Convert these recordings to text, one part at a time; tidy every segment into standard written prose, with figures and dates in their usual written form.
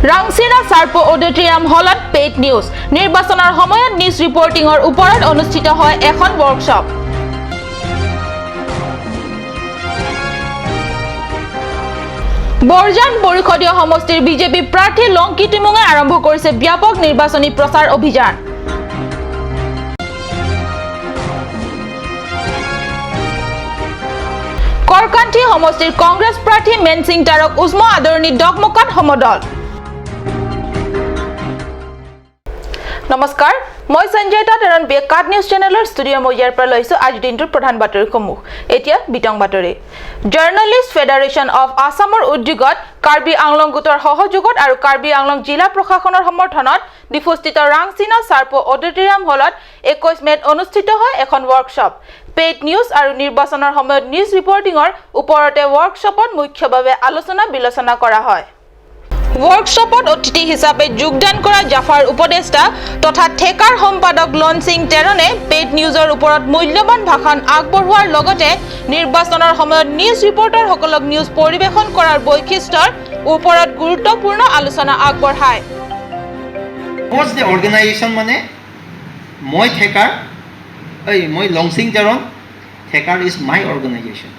ৰাংচিনা চাৰ্পো auditorium হলত paid news, নিৰ্বাচনৰ সময়ত নিউজ ৰিপৰ্টিঙৰ ওপৰত অনুষ্ঠিত হয় এখন ৱৰ্কশ্বপ। বৰজান পৰিষদীয় সমষ্টিৰ বিজেপি প্ৰাৰ্থী লংকি টিমুঙে আৰম্ভ কৰিছে ব্যাপক নিৰ্বাচনী প্ৰচাৰ অভিযান। কৰকান্থি সমষ্টিৰ কংগ্ৰেছ প্ৰাৰ্থী মেনসিং তাৰক উষ্ম আদৰণি ডকমকাত সমদল। নমস্কাৰ, মই সঞ্জয়তা তেৰণ বেকাট নিউজ চেনেলৰ ষ্টুডিঅ' মজিয়াৰ পৰা লৈছোঁ আজিৰ দিনটোৰ প্ৰধান বাতৰিসমূহ। এতিয়া বিতং বাতৰি। জাৰ্নেলিষ্ট ফেডাৰেশ্যন অফ আছামৰ উদ্যোগত কাৰ্বি আংলং গোটৰ সহযোগত আৰু কাৰ্বি আংলং জিলা প্ৰশাসনৰ সমৰ্থনত ডিফুস্থিত ৰাংচিনা চাৰ্পো অডিটৰিয়াম হলত 21 মে'ত অনুষ্ঠিত হয় এখন ৱৰ্কশ্বপ। পেইড নিউজ আৰু নিৰ্বাচনৰ সময়ত নিউজ ৰিপৰ্টিঙৰ ওপৰতে ৱৰ্কশ্বপত মুখ্যভাৱে আলোচনা বিলোচনা কৰা হয়। ৱৰ্কশ্বপত অতিথি হিচাপে যোগদান কৰা জাফাৰ উপদেষ্টা তথা থেকাৰ সম্পাদক লনসিং টেৰণে পেইড নিউজৰ ওপৰত মূল্যৱান ভাষণ আগবঢ়োৱাৰ লগতে নিৰ্বাচনৰ সময়ত নিউজ ৰিপৰ্টাৰসকলক নিউজ পৰিৱেশন কৰাৰ বৈশিষ্ট্যৰ ওপৰত গুৰুত্বপূৰ্ণ আলোচনা আগবঢ়ায়। What's the organization? মানে মই থেকাৰ, এই মই লংচিং তেৰণ, থেকাৰ is my organisation.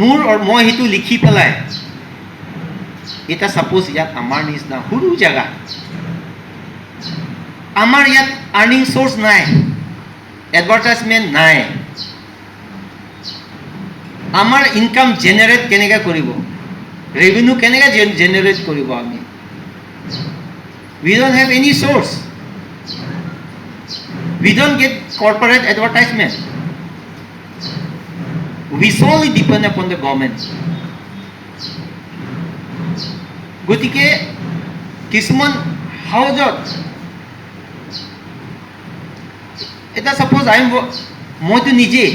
মোৰ মই সেইটো লিখি পেলাই এতিয়া ছাপ'জ ইয়াত আমাৰ নিচিনা সৰু জেগা, আমাৰ ইয়াত আৰ্নিং চ'ৰ্চ নাই, এডভাৰটাইজমেণ্ট নাই, আমাৰ ইনকাম জেনেৰেট কেনেকৈ কৰিব, ৰেভিনিউ কেনেকৈ জেনেৰেট কৰিব আমি? We don't have any source, we don't get corporate advertisement, we solely depend upon the government. গতিকে কিছুমান হাউজত এতিয়া ছাপ'জ I মইতো নিজেই,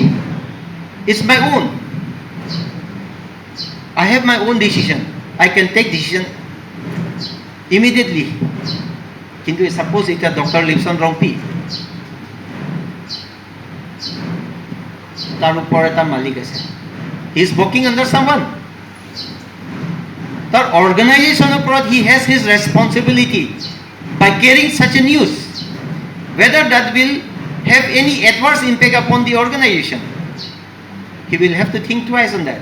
it's my own, I have my own decision, I can take decision immediately. কিন্তু suppose এতিয়া doctor লিপচন Rongpi, তাৰ ওপৰত এটা মালিক আছে, he is working under someone. তাৰ অৰ্গেনাইজেশ্যনৰ ওপৰত he has his responsibility by carrying such a news, whether that will have any adverse impact upon the organization, he will have to think twice on that.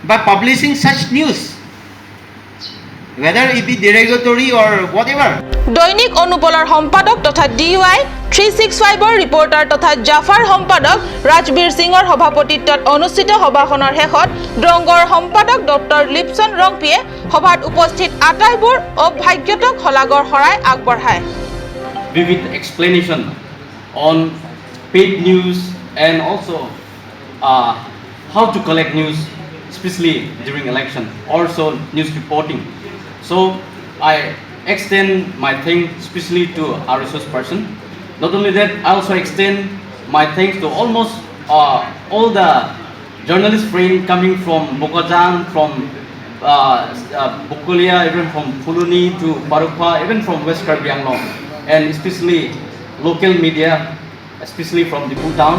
By publishing such news, whether it be derogatory or whatever. দৈনিক অনুপলৰ সম্পাদক তথা D Y 365ৰ reporter তথা জাফাৰ সম্পাদক ৰাজবীৰ সিঙৰ সভাপতিত্বত অনুষ্ঠিত সভাখনৰ শেষত দৰংগৰ সম্পাদক ডক্টৰ লিপচন ৰংপিয়ে সভাত উপস্থিত আটাইবোৰ অভ্যাগতক শলাগৰ শৰাই আগবঢ়ায়। Vivid explanation on paid news and also how to collect news, especially during election, also news reporting. So I extend my thanks especially to our resource person. Not only that, I also extend my thanks to almost all the journalist friends coming from Bokajan, from Bokolia, even from Phuloni to Parukha, even from West Karbi Anglong, and especially local media, especially from Diphu town.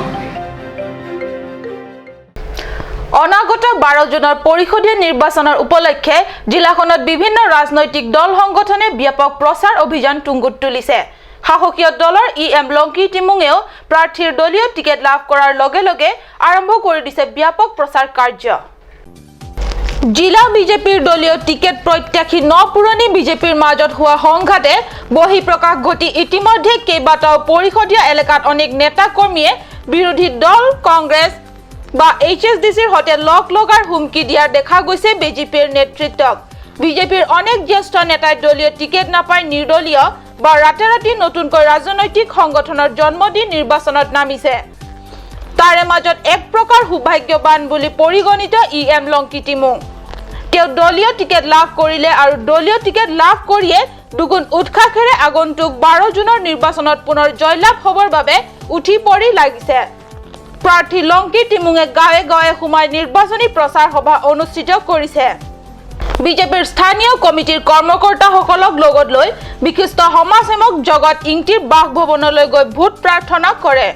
অনাগত 12 জুনৰ পৰিষদীয় নিৰ্বাচনৰ উপলক্ষে জিলাখনত বিভিন্ন ৰাজনৈতিক দল সংগঠনে ব্যাপক প্ৰচাৰ অভিযান তুংগত তুলিছে। শাসকীয় দলৰ ই এম লংকি টিমুঙেও প্ৰাৰ্থীৰ দলীয় টিকেট লাভ কৰাৰ লগে লগে আৰম্ভ কৰি দিছে ব্যাপক প্ৰচাৰ কাৰ্য। জিলা বিজেপিৰ দলীয় টিকেট প্ৰত্যাশী ন পুৰণি বিজেপিৰ মাজত হোৱা সংঘাতে বহিঃপ্ৰকাশ ঘটি ইতিমধ্যে কেইবাটাও পৰিষদীয় এলেকাত অনেক নেতা কৰ্মীয়ে বিৰোধী দল কংগ্ৰেছ বা এইচ এছ ডি চিৰ সৈতে লগ লগাৰ হুমকি দিয়া দেখা গৈছে বিজেপিৰ নেতৃত্বক। বিজেপিৰ অনেক জ্যেষ্ঠ নেতাই দলীয় টিকেট নাপাই নিৰ্দলীয় বা ৰাতাৰাতি নতুনকৈ ৰাজনৈতিক সংগঠনৰ জন্ম দি নিৰ্বাচনত নামিছে। তাৰে মাজত এক প্ৰকাৰ সৌভাগ্যৱান বুলি পৰিগণিত ই এম লংকি টিমুং। তেওঁ দলীয় টিকেট লাভ কৰিলে আৰু দলীয় টিকেট লাভ কৰিয়ে দুগুণ উৎসাহেৰে আগন্তুক 12 জুনৰ নিৰ্বাচনত পুনৰ জয়লাভ হ'বৰ বাবে উঠি পৰি লাগিছে। প্ৰাৰ্থী লংকি টিমুঙে গাঁৱে গাঁৱে সোমাই নিৰ্বাচনী প্ৰচাৰ সভা অনুষ্ঠিত কৰিছে। বিজেপিৰ স্থানীয় কমিটিৰ কৰ্মকৰ্তাসকলক লগত লৈ বিশিষ্ট সমাজসেৱক জগত ইংতিৰ বাসভৱনলৈ গৈ ভোট প্ৰাৰ্থনা কৰে।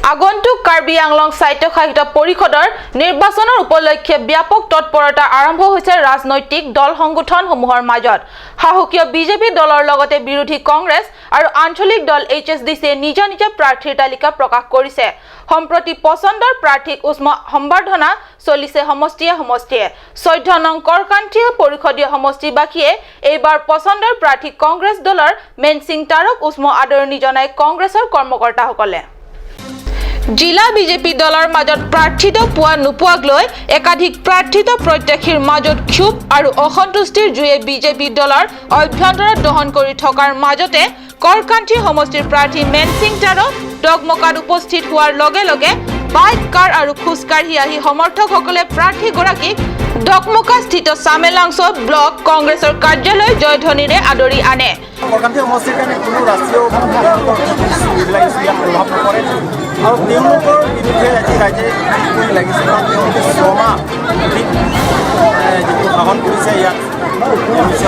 আগন্তুক কাৰ্বি আংলং স্বায়ত্তশাসিত পৰিষদৰ নিৰ্বাচনৰ উপলক্ষে ব্যাপক তৎপৰতা আৰম্ভ হৈছে ৰাজনৈতিক দল সংগঠনসমূহৰ মাজত। শাসকীয় বিজেপি দলৰ লগতে বিৰোধী কংগ্ৰেছ আৰু আঞ্চলিক দল এইচ এছ ডি চিয়ে নিজা নিজা প্ৰাৰ্থীৰ তালিকা প্ৰকাশ কৰিছে। সম্প্ৰতি পচন্দৰ প্ৰাৰ্থীক উষ্ম সম্বৰ্ধনা চলিছে সমষ্টিয়ে সমষ্টিয়ে। 14 নং কৰকান্থী পৰিষদীয় সমষ্টিবাসীয়ে এইবাৰ পচন্দৰ প্ৰাৰ্থী কংগ্ৰেছ দলৰ মেনসিং টাৰক উষ্ম আদৰণি জনাই কংগ্ৰেছৰ কৰ্মকৰ্তাসকলে। জিলা বিজেপি দলৰ মাজত প্ৰাৰ্থিত্ব পোৱা নোপোৱাক লৈ একাধিক প্ৰাৰ্থিত্ব প্ৰত্যাশীৰ মাজত ক্ষোভ আৰু অসন্তুষ্টিৰ জুয়ে বিজেপি দলৰ অভ্যন্তৰত দহন কৰি থকাৰ মাজতে কৰকান্থী সমষ্টিৰ প্ৰাৰ্থী মেনসিং টাৰ ডগমকাত উপস্থিত হোৱাৰ লগে লগে বাইক, কাৰ আৰু খোজকাঢ়ি আহি সমৰ্থকসকলে প্ৰাৰ্থীগৰাকীক ডকমকাস্থিত চামেলাংছ ব্লক কংগ্ৰেছৰ কাৰ্যালয় জয়ধ্বনিৰে আদৰি আনে। কৰকান্থী সমষ্টিৰ কাৰণে কোনো ৰাষ্ট্ৰীয় এইবিলাক ইয়াত প্ৰভাৱ নপৰে আৰু তেওঁলোকৰ বিৰুদ্ধে আজি ৰাইজে কৰি লাগিছে, কাৰণ তেওঁলোকে 6 মাহ অধিক যিটো শাসন কৰিছে ইয়াত এম চি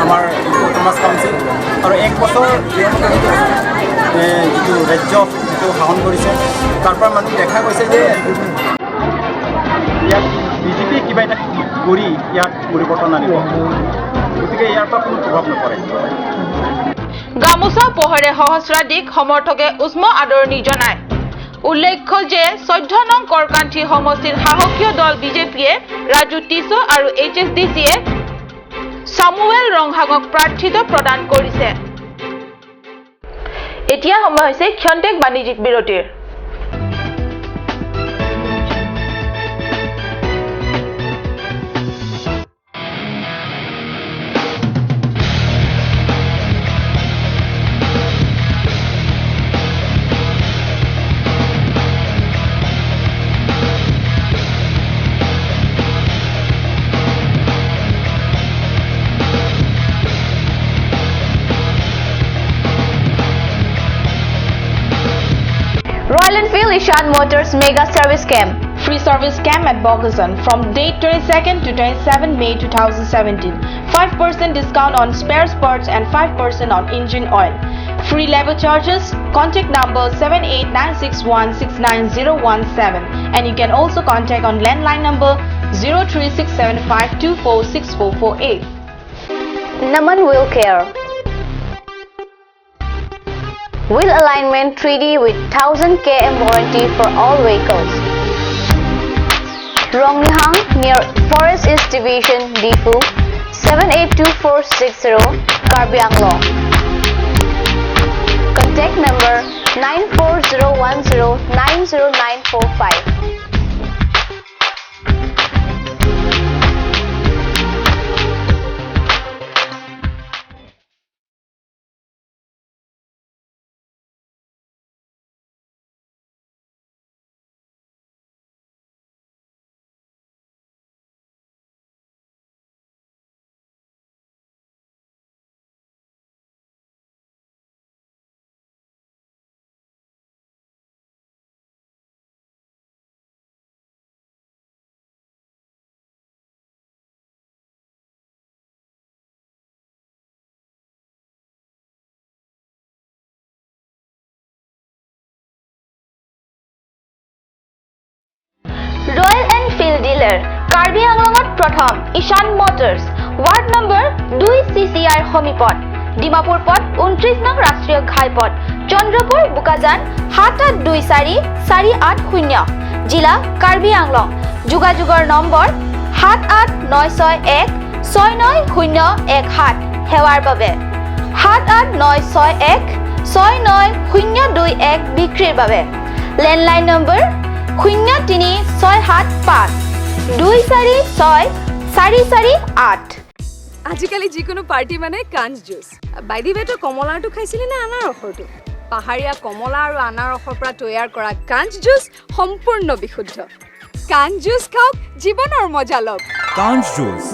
আমাৰ অট'নমাছ কাউন্সিল আৰু এক বছৰ তেওঁলোকে যিটো ৰাজ্য যিটো শাসন কৰিছে, তাৰ পৰা মানুহ দেখা গৈছে যে ইয়াত বিজেপিয়ে কিবা এটা কৰি ইয়াত পৰিৱৰ্তন আনিব। গতিকে ইয়াৰ পৰা কোনো প্ৰভাৱ নপৰে। গামোচা উপহাৰে সহস্ৰাধিক সমৰ্থকে উষ্ম আদৰণি জনায়। উল্লেখ্য যে 14 নং কৰকান্থী সমষ্টিৰ শাসকীয় দল বিজেপিয়ে ৰাজু টিছো আৰু এইচ এছ ডি চিয়ে চামুৱেল ৰংহাঙক প্ৰাৰ্থিত্ব প্ৰদান কৰিছে। এতিয়া সময় হৈছে ক্ষন্তেক বাণিজ্যিক বিৰতিৰ। Royal Enfield Ishan Motors Mega Service Camp. Free service camp at Bogasan from date 22nd to 27 May 2017. 5% discount on spare parts and 5% on engine oil. Free labor charges. Contact number 7896169017 and you can also contact on landline number 03675246448. Naman Wheel Care. Wheel alignment 3D with 1000 km warranty for all vehicles. Rongnihang near Forest East Division, Diphu, 782460, Karbi Anglong. Contact number 9401090945. Royal Enfield dealer Karbi আংলঙত প্ৰথম Ishan Motors, ward number 2, C C আইৰ সমীপত, ডিমাপুৰ পথ, 29 নং ৰাষ্ট্ৰীয় ঘাইপথ, চন্দ্ৰপুৰ, বোকাজান, 7824480, জিলা কাৰ্বি আংলং। যোগাযোগৰ নম্বৰ 7896169017, সেৱাৰ বাবে 7896169021, বিক্ৰীৰ বাবে লেণ্ডলাইন নম্বৰ 0367524648। আজিকালি যিকোনো পাৰ্টি মানে কাঞ্চ জুচ। বাই the ৱে, তই কমলাৰটো খাইছিলি নে আনাৰসৰটো? পাহাৰীয়া কমলা আৰু আনাৰসৰ পৰা তৈয়াৰ কৰা কাঞ্চ জুচ সম্পূৰ্ণ বিশুদ্ধ। কাঞ্চ জুচ খাওক, জীৱনৰ মজা লওক। কাঞ্চ জুচ।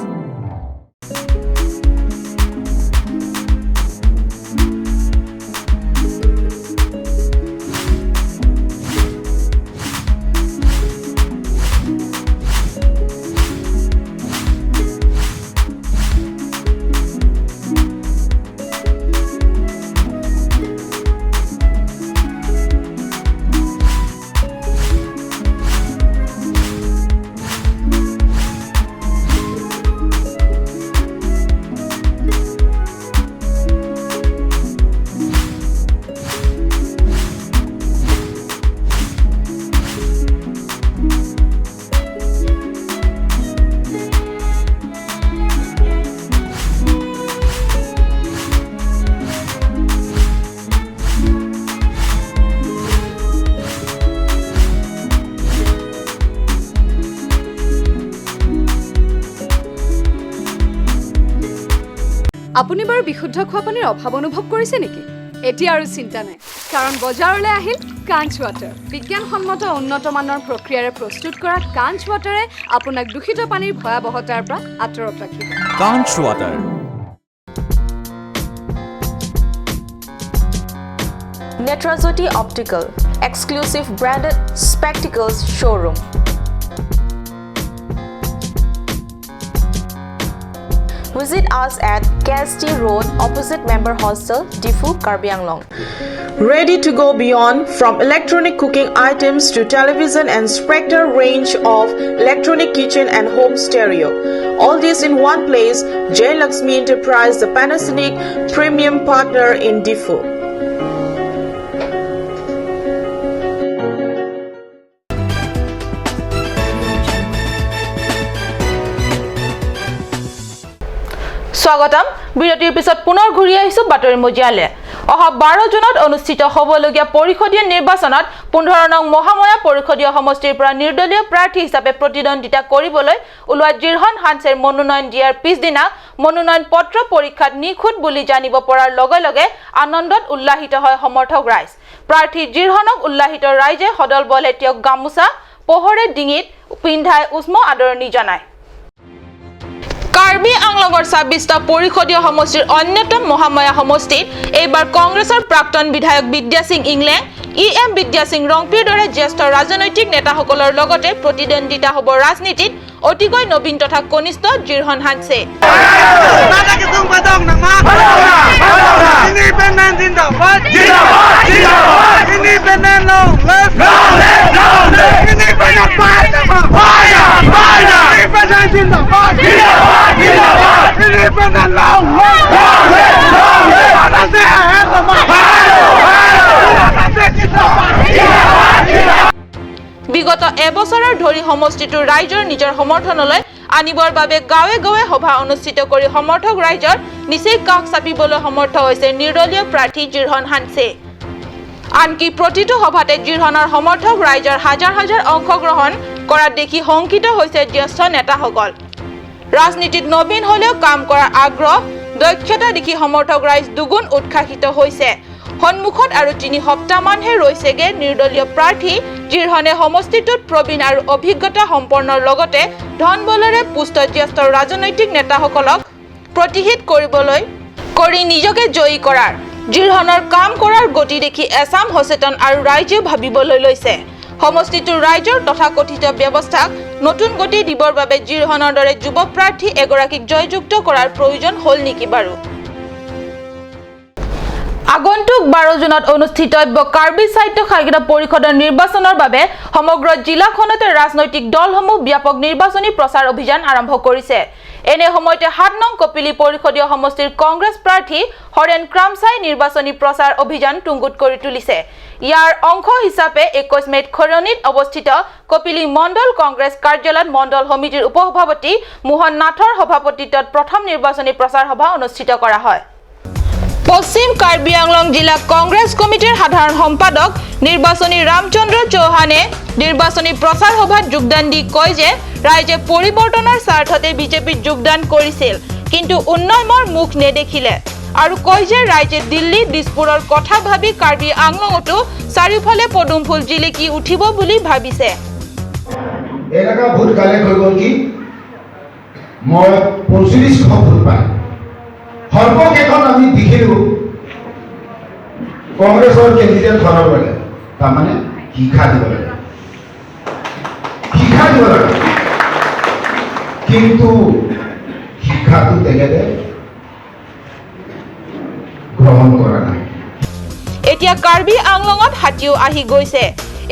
আপুনি বাৰু বিশুদ্ধ খোৱা পানীৰ অভাৱ অনুভৱ কৰিছে নেকি? এতিয়া আৰু চিন্তা নাই, কাৰণ বজাৰলৈ আহিল কাঞ্চ ৱাটাৰ। বিজ্ঞানসন্মত উন্নত মানৰ প্ৰক্ৰিয়াৰে প্ৰস্তুত কৰা কাঞ্চ ৱাটাৰে আপোনাক দূষিত পানীৰ ভয়াৱহতাৰ পৰা আঁতৰত ৰাখিব। Kanch water. Netrajyoti Optical, exclusive branded spectacles showroom. Visit us at KST Road, opposite Member Hostel, Diphu, Karbi Anglong. Ready to go beyond from electronic cooking items to television and Spectre range of electronic kitchen and home stereo. All this in one place, J Lakshmi Enterprise, the Panasonic premium partner in Diphu. স্বাগতম। বিৰতিৰ পিছত পুনৰ ঘূৰি আহিছো বাতৰি মজিয়ালে। অহা 12 জুনত অনুষ্ঠিত হ'বলগীয়া পৰিষদীয় নিৰ্বাচনত 15 নং মহাময়া পৰিষদীয় সমষ্টিৰ পৰা নিৰ্দলীয় প্ৰাৰ্থী হিচাপে প্ৰতিদ্বন্দ্বিতা কৰিবলৈ ওলোৱা জিৰহন হানছেৰ মনোনয়ন দিয়াৰ পিছদিনা মনোনয়ন পত্ৰ পৰীক্ষাত নিখুঁত বুলি জানিব পৰাৰ লগে লগে আনন্দত উল্লাসিত হয় সমৰ্থক ৰাইজ। প্ৰাৰ্থী জিৰহনক উল্লাসিত ৰাইজে সদল বলে তেওঁক গামোচা পোহৰে ডিঙিত পিন্ধাই উষ্ম আদৰণি জনায়। কাৰ্বি আংলঙৰ 26টা পৰিষদীয় সমষ্টিৰ অন্যতম মহামায়া সমষ্টিত এইবাৰ কংগ্ৰেছৰ প্ৰাক্তন বিধায়ক বিদ্যাসিং ইংলেং, ই এম বিদ্যাসিং ৰংপিৰ দৰে জ্যেষ্ঠ ৰাজনৈতিক নেতাসকলৰ লগতে প্ৰতিদ্বন্দ্বিতা হ'ব ৰাজনীতিত অতিকৈ নবীন তথা কনিষ্ঠ জিৰহন হানছে। বিগত এবছৰৰ ধৰি সমষ্টিটোৰ ৰাইজৰ নিজৰ সমৰ্থনলৈ আনিবৰ বাবে গাঁৱে গাঁৱে সভা অনুষ্ঠিত কৰি সমৰ্থক ৰাইজৰ নিচেই কাষ চাপিবলৈ সমৰ্থ হৈছে নিৰ্দলীয় প্ৰাৰ্থী জিৰহন হানছে। আনকি প্ৰতিটো সভাতে জিৰহনৰ সমৰ্থক ৰাইজৰ হাজাৰ হাজাৰ অংশগ্ৰহণ কৰা দেখি শংকিত হৈছে জ্যেষ্ঠ নেতাসকল। ৰাজনীতিত নবীন হলেও কাম কৰাৰ আগ্ৰহ, দক্ষতা দেখি সমৰ্থক ৰাইজ দুগুণ উৎসাহিত হৈছে। সন্মুখত আৰু 3 সপ্তাহমানহে ৰৈছেগে নিৰ্দলীয় প্ৰাৰ্থী জিৰহনে সমষ্টিটোত প্ৰবীণ আৰু অভিজ্ঞতা সম্পন্নৰ লগতে ধনবলেৰে পুষ্ট জ্যেষ্ঠ ৰাজনৈতিক নেতাসকলক প্ৰতিহিত কৰিবলৈ কৰি নিজকে জয়ী কৰাৰ জিৰহনৰ কাম কৰাৰ গতি দেখি এচাম সচেতন আৰু ৰাইজেও ভাবিবলৈ লৈছে। সমষ্টিটোৰ ৰাইজৰ তথাকথিত ব্যৱস্থাক নতুন গতি দিবৰ বাবে জিৰহনৰ দৰে যুৱ প্ৰাৰ্থী এগৰাকীক জয়যুক্ত কৰাৰ প্ৰয়োজন হ'ল নেকি বাৰু? আগন্তুক 12 জুনত অনুষ্ঠিতব্য কাৰ্বি সাহিত্য সাহিত্য পৰিষদৰ নিৰ্বাচনৰ বাবে সমগ্ৰ জিলাখনতে ৰাজনৈতিক দলসমূহ ব্যাপক নিৰ্বাচনী প্ৰচাৰ অভিযান আৰম্ভ কৰিছে। এনে সময়তে 7 নং কপিলী পৰিষদীয় সমষ্টিৰ কংগ্ৰেছ প্ৰাৰ্থী হৰেণ ক্ৰামচাই নিৰ্বাচনী প্ৰচাৰ অভিযান তুংগুত কৰি তুলিছে। ইয়াৰ অংশ হিচাপে 21 মে'ত খৰণিত অৱস্থিত কপিলী মণ্ডল কংগ্ৰেছ কাৰ্যালয়ত মণ্ডল সমিতিৰ উপসভাপতি মোহন নাথৰ সভাপতিত্বত প্ৰথম নিৰ্বাচনী প্ৰচাৰ সভা অনুষ্ঠিত কৰা হয়। পশ্চিম কাৰ্বি আংলং জিলা কংগ্ৰেছ কমিটিৰ সাধাৰণ সম্পাদক নিৰ্বাচনী ৰামচন্দ্ৰ চৌহানে নিৰ্বাচনী প্ৰচাৰ সভাত যোগদান দি কয় যে ৰাইজে পৰিৱৰ্তনৰ স্বাৰ্থতে বিজেপিত যোগদান কৰিছিল, কিন্তু উন্নয়নৰ মুখ নেদেখিলে আৰু কয় যে ৰাইজে দিল্লী দিছপুৰৰ কথা ভাবি কাৰ্বি আংলঙতো চাৰিওফালে পদুম ফুল জিলিকি উঠিব বুলি ভাবিছে। এনেকুৱা ভোট কালেক্ট হৈ গ'ল কি মই 4500 ভোট পাই সৰ্বকেইখন আমি দেখিলোঁ কংগ্ৰেছৰ কেণ্ডিডেট হৰাব লাগে, তাৰমানে শিক্ষা দিব লাগে, শিক্ষা দিব লাগে, কিন্তু শিক্ষাটো তেখেতে গ্ৰহণ কৰা নাই। এতিয়া কাৰ্বি আংলঙত হাতীও আহি গৈছে।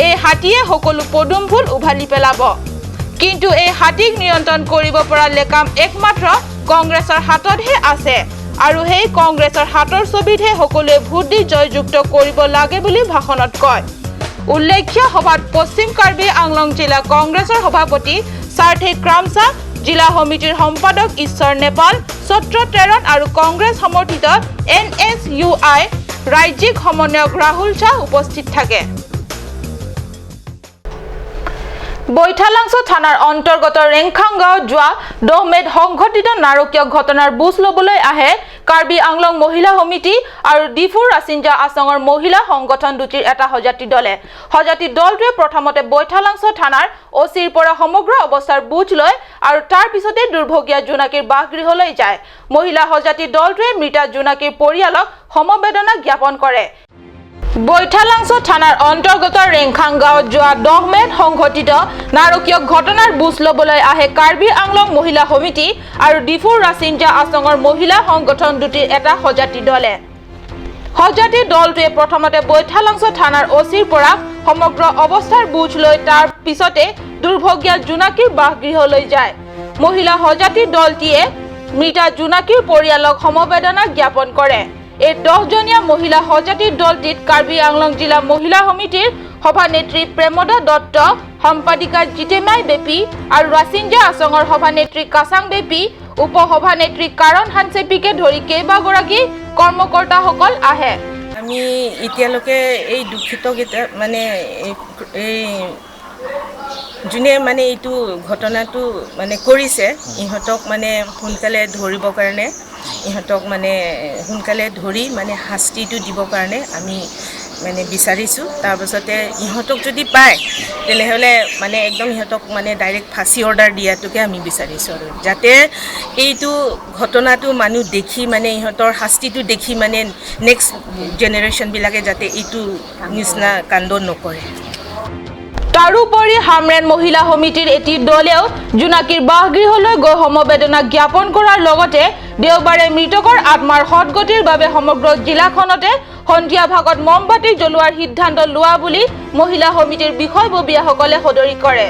এই হাতীয়ে সকলো পদুম ফুল উভালি পেলাব, কিন্তু এই হাতীক নিয়ন্ত্ৰণ কৰিব পৰা লেকাম একমাত্ৰ কংগ্ৰেছৰ হাততহে আছে আৰু সেই কংগ্ৰেছৰ হাতৰ ছবিতহে সকলোৱে ভোট দি জয়যুক্ত কৰিব লাগে বুলি ভাষণত কয়। উল্লেখ্য সভাত পশ্চিম কাৰ্বি আংলং জিলা কংগ্ৰেছৰ সভাপতি সাৰ্থে ক্ৰামচা, জিলা সমিতিৰ সম্পাদক ঈশ্বৰ নেপাল, ছত্ৰ তেৰণ আৰু কংগ্ৰেছ সমৰ্থিত NSUI ৰাজ্যিক সমন্বয়ক ৰাহুল শ্বাহ উপস্থিত থাকে। বৈঠালাংছ থানাৰ অন্তৰ্গত ৰেংখাং গাঁৱত যোৱা 10 মে'ত সংঘটিত নাৰকীয় ঘটনাৰ বুজ ল'বলৈ আহে কাৰ্বি আংলং মহিলা সমিতি আৰু ডিফুৰ ৰাছিঞ্জা আচঙৰ মহিলা সংগঠন দুটিৰ এটা সজাতি দলে। সজাতি দলটোৱে প্ৰথমতে বৈঠালাংছ থানাৰ অ' চিৰ পৰা সমগ্ৰ অৱস্থাৰ বুজ লয় আৰু তাৰ পিছতে দুৰ্ভগীয়া জোনাকীৰ বাসগৃহলৈ যায়। মহিলা সজাতি দলটোৱে মৃতা জোনাকীৰ পৰিয়ালক সমবেদনা জ্ঞাপন কৰে। বৈঠালাংছ থানাৰ অন্তৰ্গত ৰেংখাং গাঁৱত যোৱা 10 মে'ত সংঘটিত নাৰকীয় ঘটনাৰ বুজ ল'বলৈ আহে কাৰ্বি আংলং মহিলা সমিতি আৰু ডিফুৰ ৰাছিঞ্জা আচঙৰ মহিলা সংগঠন দুটিৰ এটা সজাতি দলে। সজাতি দলটোৱে প্ৰথমতে বৈঠালাংছ থানাৰ অ' চিৰ পৰা সমগ্ৰ অৱস্থাৰ বুজ লৈ তাৰ পিছতে দুৰ্ভগীয়া জোনাকীৰ বাসগৃহলৈ যায়। মহিলা সজাতি দলটিয়ে মৃতা জোনাকীৰ পৰিয়ালক সমবেদনা জ্ঞাপন কৰে। এই 10জনীয়া মহিলা সজাতি দলটিত কাৰ্বি আংলং জিলা মহিলা সমিতিৰ সভানেত্ৰী প্ৰেমদা দত্ত, সম্পাদিকা জিতেমাই বেপী আৰু ৰাছিঞ্জা আচঙৰ সভানেত্ৰী কাচাং বেপী, উপ সভানেত্ৰী কাৰণ হানচেপিকে ধৰি কেইবাগৰাকী কৰ্মকৰ্তাসকল আহে। আমি এতিয়ালৈকে এই দুখিতকেইটা মানে এই যোনে মানে এইটো ঘটনাটো মানে কৰিছে, ইহঁতক মানে সোনকালে ধৰিবৰ কাৰণে, ইহঁতক মানে সোনকালে ধৰি মানে শাস্তিটো দিবৰ কাৰণে আমি মানে বিচাৰিছোঁ। তাৰপাছতে ইহঁতক যদি পায়, তেনেহ'লে মানে একদম ইহঁতক মানে ডাইৰেক্ট ফাঁচি অৰ্ডাৰ দিয়াটোকে আমি বিচাৰিছোঁ আৰু যাতে এইটো ঘটনাটো মানুহ দেখি মানে ইহঁতৰ শাস্তিটো দেখি মানে নেক্সট জেনেৰেশ্যনবিলাকে যাতে এইটো নিচিনা কাণ্ড নকৰে। তাৰোপৰি হামৰেন মহিলা সমিতিৰ এটি দলেও জোনাকীৰ বাসগৃহলৈ গৈ সমবেদনা জ্ঞাপন কৰাৰ লগতে দেওবাৰে মৃতকৰ আত্মাৰ সদগতিৰ বাবে সমগ্ৰ জিলাখনতে সন্ধিয়া ভাগত মমবাতি জ্বলোৱাৰ সিদ্ধান্ত লোৱা বুলি মহিলা সমিতিৰ বিষয়ববীয়াসকলে সদৰি কৰে।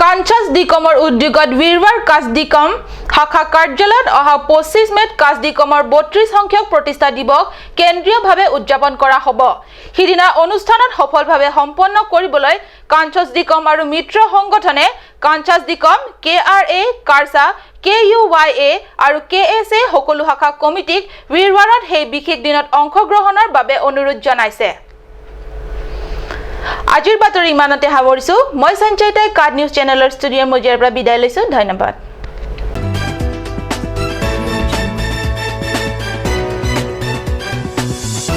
কাঞ্চাছ ডিকমৰ উদ্যোগত বীৰবাৰ কাছডিকম শাখা কাৰ্যালয়ত অহা 25 মে'ত কাছডিকমৰ 32 সংখ্যক প্ৰতিষ্ঠা দিৱস কেন্দ্ৰীয়ভাৱে উদযাপন কৰা হ'ব। সিদিনা অনুষ্ঠানত সফলভাৱে সম্পন্ন কৰিবলৈ কাঞ্চছ ডিকম আৰু মিত্ৰ সংগঠনে কাঞ্চাছ ডিকম, কে আৰ এ, কাৰ্চা, কে ইউ ৱাই এ আৰু কে এছ এ সকলো শাখা কমিটিক বীৰবাৰত সেই বিশেষ দিনত অংশগ্ৰহণৰ বাবে অনুৰোধ জনাইছে। আজিৰ বাতৰি ইমানতে সামৰিছো। মই সঞ্চয়িতাই কাৰ্ড নিউজ চেনেলৰ ষ্টুডিঅ'ৰ মজিয়াৰ পৰা বিদায় লৈছো। ধন্যবাদ।